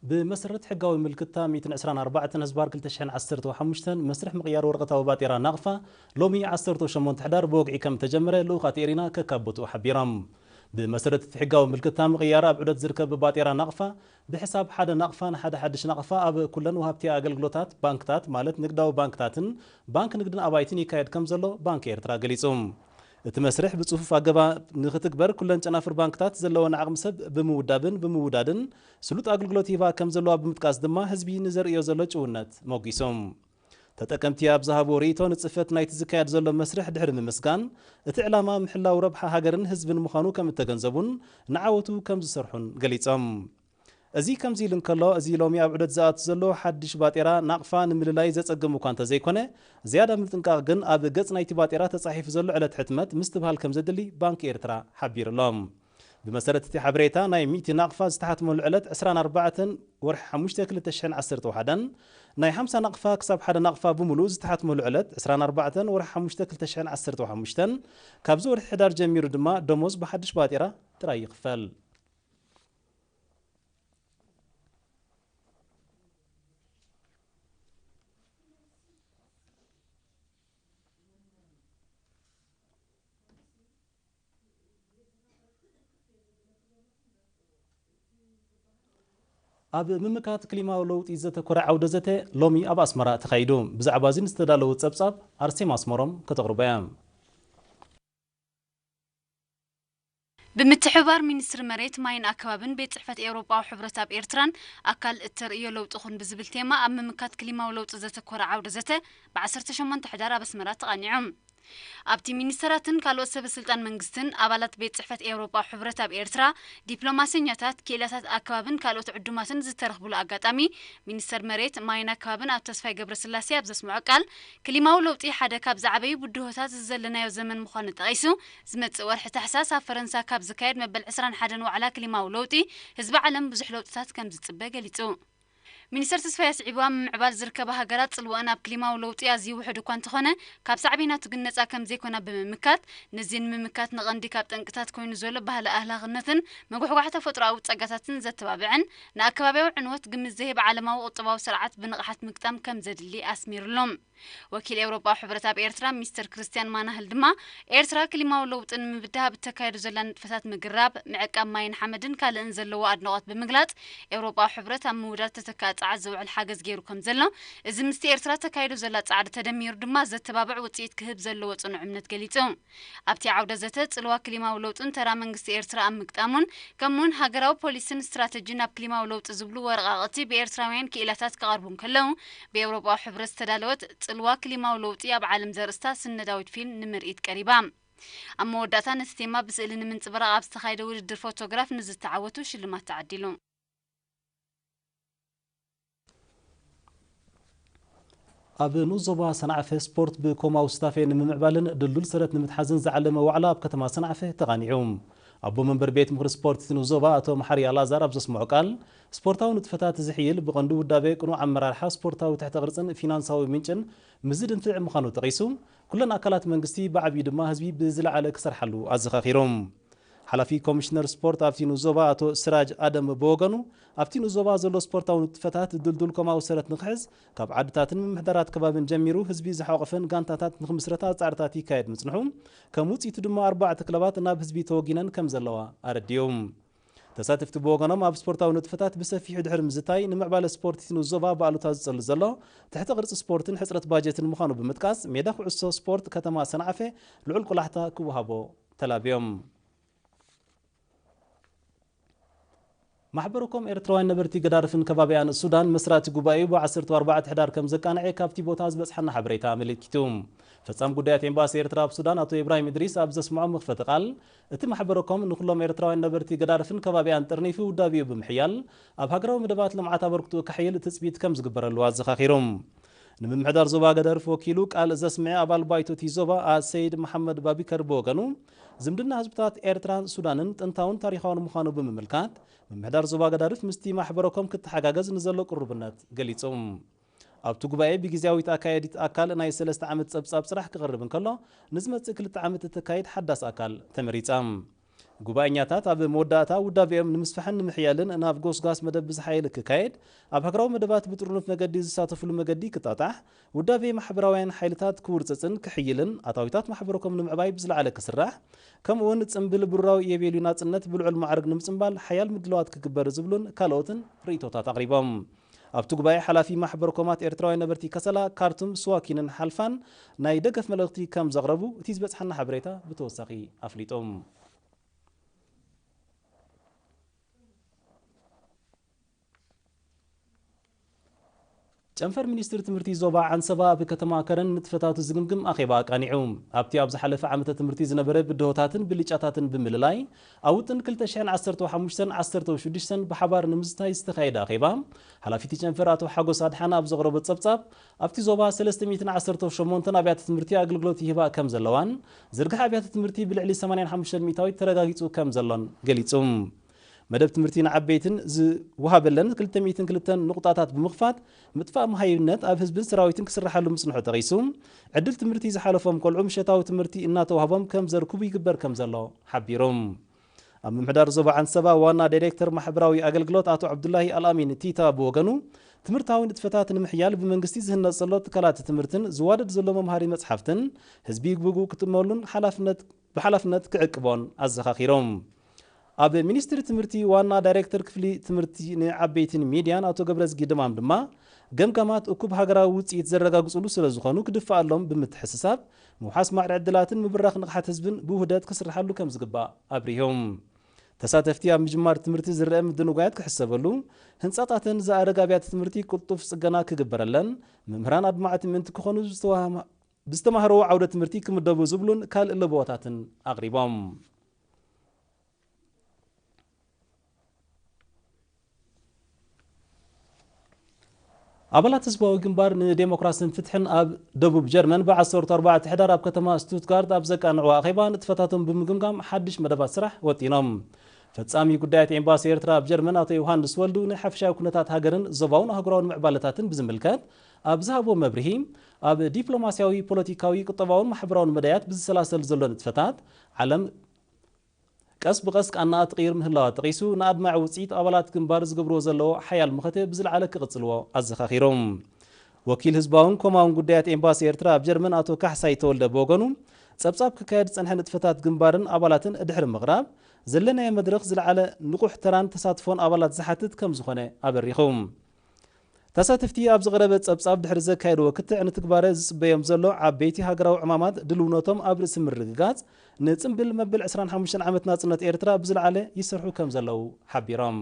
ብመሰረት ሕጋዊ ምልክታ ሚእትን ዕስራን ኣርባዕተን ህዝባር ክልተ ሽሕን ዓሰርተ ሓሙሽተን መስርሕ ምቕያር ወረቐታዊ ባጤራ ናቕፋ ሎሚ ዓሰርተ ሸሞንተ ሕዳር ብወግዒ ከም ተጀመረ ልኡኻት ኤሪና ከካብቱ ሓቢሮም። ብመሰረት እቲ ሕጋዊ ምልክታ ምቕያር ኣብ ዑደት ዝርከብ ባጤራ ናቕፋ ብሕሳብ ሓደ ናቕፋ ንሓደ ሓድሽ ናቕፋ ኣብ ኩለን ወሃብቲ ኣገልግሎታት ባንክታት ማለት ንግዳዊ ባንክታትን ባንክ ንግድን ኣባይትን ይካየድ ከም ዘሎ ባንክ ኤርትራ ገሊጹ። እቲ መስርሕ ብጽፉፍ ኣገባብ ንክትግበር ኩለን ጨናፍር ባንክታት ዘለወን ዓቕሚ ሰብ ብምውዳብን ብምውዳድን ስሉጥ ኣገልግሎት ይህባ ከም ዘለዋ ብምጥቃስ ድማ ህዝቢ ንዘርእዮ ዘሎ ጭውነት ሞጊሶም። ተጠቀምቲ ኣብ ዝሃብዎ ርእይቶ ንጽፈት ናይቲ ዝካየድ ዘሎ መስርሕ ድሕሪ ምምስጋን እቲ ዕላማ ምሕላው ረብሓ ሃገርን ህዝብን ምዃኑ ከም እተገንዘቡን ንዓወቱ ከም ዝሰርሑን ገሊጾም። እዚ ከምዚ ኢሉ እንከሎ፣ እዚ ሎሚ ኣብ ዑደት ዝኣቱ ዘሎ ሓድሽ ባጤራ ናቕፋ ንምልላይ ዘጸግም እኳ እንተዘይኮነ፣ ዝያዳ ምጥንቃቕ ግን ኣብ ገጽ ናይቲ ባጤራ ተጻሒፉ ዘሎ ዕለት ሕትመት ምስትብሃል ከም ዘድሊ ባንክ ኤርትራ ሓቢሩ ኣሎ። ብመሰረት እቲ ሓበሬታ፣ ናይ ሚእቲ ናቕፋ ዝተሓትመሉ ዕለት ዕስራን ኣርባዕተን ወርሒ ሓሙሽተ ክልተ ሽሕን ዓሰርተ ሓደን፣ ናይ ሓምሳ ናቕፋ ክሳብ ሓደ ናቕፋ ብምሉእ ዝተሓትመሉ ዕለት ዕስራን ኣርባዕተን ወርሒ ሓሙሽተ ክልተ ሽሕን ዓሰርተ ሓሙሽተን፣ ካብዚ ወርሒ ሕዳር ጀሚሩ ድማ ደሞዝ ብሓድሽ ባጤራ ጥራይ ይኽፈል። ኣብ ምምካት ክሊማዊ ለውጢ ዘተኮረ ዓውደ ዘተ ሎሚ ኣብ ኣስመራ ተኻይዱ። ብዛዕባ እዚ ዝተዳለወ ጸብጻብ ኣርሴማ ኣስመሮም ከተቕርቦ እያ። ብምትሕብባር ሚኒስትሪ መሬት፣ ማይን ኣከባብን ቤት ጽሕፈት ኤውሮጳዊ ሕብረት ኣብ ኤርትራን ኣካል እተርእዮ ለውጢ ኩን ብዝብል ቴማ ኣብ ምምካት ክሊማዊ ለውጢ ዘተኮረ ዓውደ ዘተ ብ ዓሰርተ ሸሞንተ ሕዳር ኣብ ኣስመራ ተቓኒዑ። ኣብቲ ሚኒስተራትን ካልኦት ሰበ ስልጣን መንግስትን፣ ኣባላት ቤት ጽሕፈት ኤውሮጳዊ ሕብረት ኣብ ኤርትራ፣ ዲፕሎማሰኛታት፣ ክኢላታት ኣከባብን ካልኦት ዕዱማትን ዝተረኽብሉ ኣጋጣሚ፣ ሚኒስተር መሬት፣ ማይን ኣከባብን ኣቶ ተስፋይ ገብረስላሴ ኣብ ዘስምዖ ቃል፣ ክሊማዊ ለውጢ ሓደ ካብ ዝዓበዩ ብድሆታት ዘለናዮ ዘመን ምዃኑ ጠቒሱ፣ ዝመጽእ ወርሒ ታሕሳስ ኣብ ፈረንሳ ካብ ዝካየድ መበል ዕስራን ሓደን ዋዕላ ክሊማዊ ለውጢ፣ ህዝቢ ዓለም ብዙሕ ለውጥታት ከም ዝጽበ ገሊጹ። ሚኒስተር ተስፋይ ኣስዒቡ፣ ኣብ ምምዕባል ዝርከባ ሃገራት ጽልወአን ኣብ ክሊማዊ ለውጢ ኣዝዩ ውሑድ እኳ እንተኾነ፣ ካብ ሳዕቤናቱ ግን ነጻ ከም ዘይኮና ብምምካት፣ ነዚ ንምምካት ንቐንዲ ካብ ጠንቅታት ኮይኑ ዘሎ ባህሊ ኣህላኽነትን ምጉሕጓሕ ተፈጥሮኣዊ ጸጋታትን ዘተባብዕን ንኣከባብያዊ ዕንወት ግምት ዘህብ ዓለማዊ ቁጠባዊ ስርዓት ብንቕሓት ምግጣም ከም ዘድሊ ኣስሚሩሉ። ወኪል ኤውሮጳዊ ሕብረት ኣብ ኤርትራ ሚስተር ክርስትያን ማናህል ድማ፣ ኤርትራ ክሊማዊ ለውጢ ንምብዳህ ኣብ እተካየዶ ዘላ ንጥፈታት ምግራብ፣ ምዕቃብ ማይን ሓመድን ካልእን ዘለዎ ኣድናቖት ብምግላጽ፣ ኤውሮጳዊ ሕብረት ኣብ ምውዳድ ተተካኢ ጸዓት ዝውዕል ሓገዝ ገይሩ ከም ዘሎ፣ እዚ ምስቲ ኤርትራ ተካይዶ ዘላ ጻዕሪ ተደሚሩ ድማ ዘተባብዕ ውጽኢት ክህብ ዘለዎ ጽኑዕ እምነት ገሊጹ። ኣብቲ ዓውደ ዘተ፣ ጽልዋ ክሊማዊ ለውጥን ተራ መንግስቲ ኤርትራ ኣብ ምግጣሙን፣ ከምኡውን ሃገራዊ ፖሊስን ስትራተጂን ኣብ ክሊማዊ ለውጢ ዝብሉ ወረቓቕቲ ብኤርትራውያን ክኢላታት ክቐርቡ እንከለዉ፣ ብኤውሮጳዊ ሕብረት ዝተዳለወት ጽልዋ ክሊማዊ ለውጢ ኣብ ዓለም ዘርእስታ ስነዳዊት ፊልም ንምርኢት ቀሪባ። ኣብ መወዳእታ ነቲ ቴማ ብስእሊ ንምንጽብራቕ ኣብ ዝተኻየደ ውድድር ፎቶግራፍ ንዝተዓወቱ ሽልማት ተዓዲሉ። ኣብ ንኡስ ዞባ ሰንዓፈ ስፖርት ብኮማዊ ስታፌ ንምምዕባልን ድልዱል ሰረት ንምትሓዝን ዝዓለመ ዋዕላ ኣብ ከተማ ሰንዓፈ ተቓኒዑ። ኣቦ መንበር ቤት ምኽሪ ስፖርት እቲ ንኡስ ዞባ ኣቶ መሓሪ ኣልኣዛር ኣብ ዘስምዖ ቃል፣ ስፖርታዊ ንጥፈታት ዝሕይል ብቐንዱ ውዳበ፣ ቅኑዕ ኣመራርሓ፣ ስፖርታዊ ትሕተ ቅርጽን ፊናንሳዊ ምንጭን ምስ ዝድንፍዕ ምዃኑ ጠቒሱ፣ ኩለን ኣካላት መንግስቲ ብዓብዩ ድማ ህዝቢ ብዝለዓለ ክሰርሓሉ ኣዘኻኺሩ። ሓላፊ ኮሚሽነር ስፖርት ኣብቲ ንኡስ ዞባ ኣቶ ስራጅ ኣደም ብወገኑ፣ ኣብቲ ንኡስ ዞባ ዘሎ ስፖርታዊ ንጥፈታት ድልዱል ኮማዊ ሰረት ንክሕዝ፣ ካብ ዓድታትን ምምሕዳራት ከባብን ጀሚሩ ህዝቢ ዝሓቆፈን ጋንታታት ንክምስረታ ጻዕርታት ይካየድ ምጽንሑ፣ ከም ውጽኢቱ ድማ ኣርባዕተ ክለባት ናብ ህዝቢ ተወጊነን ከም ዘለዋ ኣረዲኡ። ተሳተፍቲ ብወገኖም፣ ኣብ ስፖርታዊ ንጥፈታት ብሰፊሑ ድሕሪ ምዝታይ፣ ንምዕባለ ስፖርት እቲ ንኡስ ዞባ ብኣሉታ ዝጸሉ ዘሎ ትሕተ ቅርጺ ስፖርትን ሕጽረት ባጀትን ምዃኑ ብምጥቃስ፣ ሜዳ ኩዕሶ ስፖርት ከተማ ሰንዓፈ ልዑል ቆላሕታ ክወሃቦ ተላብዮም። ማሕበረኮም ኤርትራውያን ነበርቲ ገዳርፍን ከባቢኣን ሱዳን መስራቲ ጉባኤኡ ብ ዓሰርተ ኣርባዕተ ሕዳር ከም ዘቃንዐ ካብቲ ቦታ ዝበጽሓና ሓበሬታ ኣመልኪቱ። ፈጻሚ ጉዳያት ኤምባሲ ኤርትራ ኣብ ሱዳን ኣቶ ኢብራሂም እድሪስ ኣብ ዘስምዖ መኽፈቲ ቃል፣ እቲ ማሕበረኮም ንኹሎም ኤርትራውያን ነበርቲ ገዳርፍን ከባቢኣን ጥርኒፉ ውዳቤኡ ብምሕያል፣ ኣብ ሃገራዊ መደባት ልምዓት ኣበርክትኡ ከሕይል ትጽቢት ከም ዝግበረሉ ኣዘኻኺሩ። ንምምሕዳር ዞባ ገዳርፍ ወኪሉ ቃል ዘስምዐ ኣባል ባይቶ እቲ ዞባ ኣሰይድ መሓመድ ባቢከር ብወገኑ፣ ዝምድና ህዝብታት ኤርትራን ሱዳንን ጥንታውን ታሪኻውን ምዃኑ ብምምልካት፣ ምምሕዳር ዞባ ገዳርፍ ምስቲ ማሕበረኮም ክተሓጋገዝ ንዘሎ ቅሩብነት ገሊጹ። ኣብቲ ጉባኤ ብግዝያዊት ኣካያዲት ኣካል ናይ ሰለስተ ዓመት ጸብጻብ ስራሕ ክቐርብ እንከሎ፣ ንዝመጽእ ክልተ ዓመት እተካይድ ሓዳስ ኣካል ተመሪጻ። ጉባኤኛታት ኣብ መወዳእታ ውዳቤኦም ንምስፋሕን ንምሕያልን ናብ ጎስጓስ መደብ ብዝሓየለ ክካየድ፣ ኣብ ሃገራዊ መደባት ብጥርኑፍ መገዲ ዝሳተፍሉ መገዲ ክጣጣሕ፣ ውዳቤ ማሕበራውያን ሓይልታት ክውርጽጽን ክሕይልን፣ ኣታዊታት ማሕበረኮም ንምዕባይ ብዝለዓለ ክስራሕ፣ ከምኡውን ጽምብል ብሩራዊ ኢዮቤልዩ ናጽነት ብልዑል ማዕርግ ንምጽምባል ሓያል ምድላዋት ክግበር ዝብሉን ካልኦትን ርእይቶታት ኣቕሪቦም። ኣብቲ ጉባኤ ሓላፊ ማሕበረኮማት ኤርትራውያን ነበርቲ ከሰላ፣ ካርቱም፣ ስዋኪንን ሓልፋን ናይ ደገፍ መልእኽቲ ከም ዘቕረቡ እቲ ዝበጽሓና ሓበሬታ ብተወሳኺ ኣፍሊጡ። ጨንፈር ሚኒስትሪ ትምህርቲ ዞባ ዓንሰባ ኣብ ከተማ ከረን ንጥፈታቱ ዝግምግም ኣኼባ ኣቃኒዑ። ኣብቲ ኣብ ዝሓለፈ ዓመተ ትምህርቲ ዝነበረ ብድሆታትን ብልጫታትን ብምልላይ፣ ኣብ ውጥን ክልተ ሽሕን ዓሰርተ ሓሙሽተን ዓሰርተ ሽዱሽተን ብሓባር ንምዝታይ ዝተኻየደ ኣኼባ፣ ሓላፊቲ ጨንፈር ኣቶ ሓጎስ ኣድሓነ ኣብ ዘቕረቦ ጸብጻብ፣ ኣብቲ ዞባ ሰለስተ ሚእትን ዓሰርተ ሸሞንተን ኣብያተ ትምህርቲ ኣገልግሎት ይህባ ከም ዘለዋን፣ ዝርግሐ ኣብያተ ትምህርቲ ብልዕሊ ሰማንያን ሓሙሽተን ሚእታዊት ተረጋጊጹ ከም ዘሎን ገሊጹ። መደብ ትምህርቲ ንዓበይትን ዝወሃበለን ክልተ ሚእትን ክልተን ንቑጣታት ብምኽፋት፣ ምጥፋእ መሃይምነት ኣብ ህዝብን ሰራዊትን ክስርሓሉ ምጽንሑ ጠቒሱ፣ ዕድል ትምህርቲ ዝሓለፎም ቆልዑ ምሸታዊ ትምህርቲ እናተዋህቦም ከም ዘርክቡ ይግበር ከም ዘሎ ሓቢሩ። ኣብ ምምሕዳር ዞባ ዓንሰባ ዋና ዳይሬክተር ማሕበራዊ ኣገልግሎት ኣቶ ዓብዱላሂ ኣልኣሚን ቲታ ብወገኑ፣ ትምህርታዊ ንጥፈታት ንምሕያል ብመንግስቲ ዝህነጽ ዘሎ ትካላት ትምህርትን ዝዋደድ ዘሎ መምሃሪ መጽሓፍትን ህዝቢ ብግቡእ ክጥመሉን ሓላፍነት ብሓላፍነት ክዕቅቦን ኣዘኻኺሮም። ኣብ ሚኒስትሪ ትምህርቲ ዋና ዳይሬክተር ክፍሊ ትምህርቲ ንዓበይትን ሚድያን ኣቶ ገብረዝጊ ድማም ድማ፣ ገምጋማት እኩብ ሃገራዊ ውፅኢት ዘረጋግፅሉ ስለ ዝኾኑ ክድፈኣሎም ብምትሕስሳብ፣ ምውሓስ ማዕረ ዕድላትን ምብራኽ ንቕሓት ህዝብን ብውህደት ክስርሓሉ ከም ዝግባእ ኣብሪሆም። ተሳተፍቲ ኣብ ምጅማር ትምህርቲ ዝረአ ምድንጓያት ክሕሰበሉ፣ ህንፃታተን ዝኣረገ ኣብያተ ትምህርቲ ቅልጡፍ ፅገና ክግበረለን፣ መምህራን ኣድማዕቲ ምእንቲ ክኾኑ ዝተዋህማ-፣ ብዝተማህርዎ ዓውደ ትምህርቲ ክምደቡ ዝብሉን ካልእ ለበዋታትን ኣቕሪቦም። ኣባላት ህዝባዊ ግንባር ንዴሞክራስን ፍትሕን ኣብ ደቡብ ጀርመን ብዓሰርተ ኣርባዕተ ሕዳር ኣብ ከተማ ስቱትጋርት ኣብ ዘቃንዕዎ ኣኼባ ንጥፈታቶም ብምግምጋም ሓድሽ መደባት ስራሕ ወጢኖም። ፈጻሚ ጉዳያት ኤምባሲ ኤርትራ ኣብ ጀርመን ኣቶ ዮሃንስ ወልዱ ንሓፈሻዊ ኩነታት ሃገርን ዞባውን ኣህጉራውን ምዕባለታትን ብዝምልከት ኣብ ዝሃቦ መብርሂ፣ ኣብ ዲፕሎማስያዊ፣ ፖለቲካዊ፣ ቁጠባውን ማሕበራውን መዳያት ብዝሰላሰል ዘሎ ንጥፈታት ዓለም ቀስ ብቐስ ቃና ትቕይር ምህላዋ ጠቒሱ፣ ንኣድማዒ ውጽኢት ኣባላት ግንባር ዝገብርዎ ዘለዎ ሓያል መኸተ ብዝለዓለ ክቕጽልዎ ኣዘኻኺሩ። ወኪል ህዝባውን ኮማውን ጉዳያት ኤምባሲ ኤርትራ ኣብ ጀርመን ኣቶ ካሕሳይ ተወልደ ብወገኑ፣ ጸብጻብ ክካየድ ዝጸንሐ ንጥፈታት ግንባርን ኣባላትን ድሕሪ ምቕራብ፣ ዘለናዮ መድረኽ ዝለዓለ ንቑሕ ተራን ተሳትፎን ኣባላት ዝሓትት ከም ዝኾነ ኣበሪኹ። ተሳተፍቲ ኣብ ዝቐረበ ጸብጻብ ድሕሪ ዘካየድዎ ክትዕ ንትግባረ ዝጽበዮም ዘሎ ዓበይቲ ሃገራዊ ዕማማት ድልውነቶም ኣብ ርእሲ ምርግጋጽ፣ ንጽምብል መበል ዕስራን ሓሙሽተን ዓመት ናጽነት ኤርትራ ብዝለዓለ ይሰርሑ ከም ዘለዉ ሓቢሮም።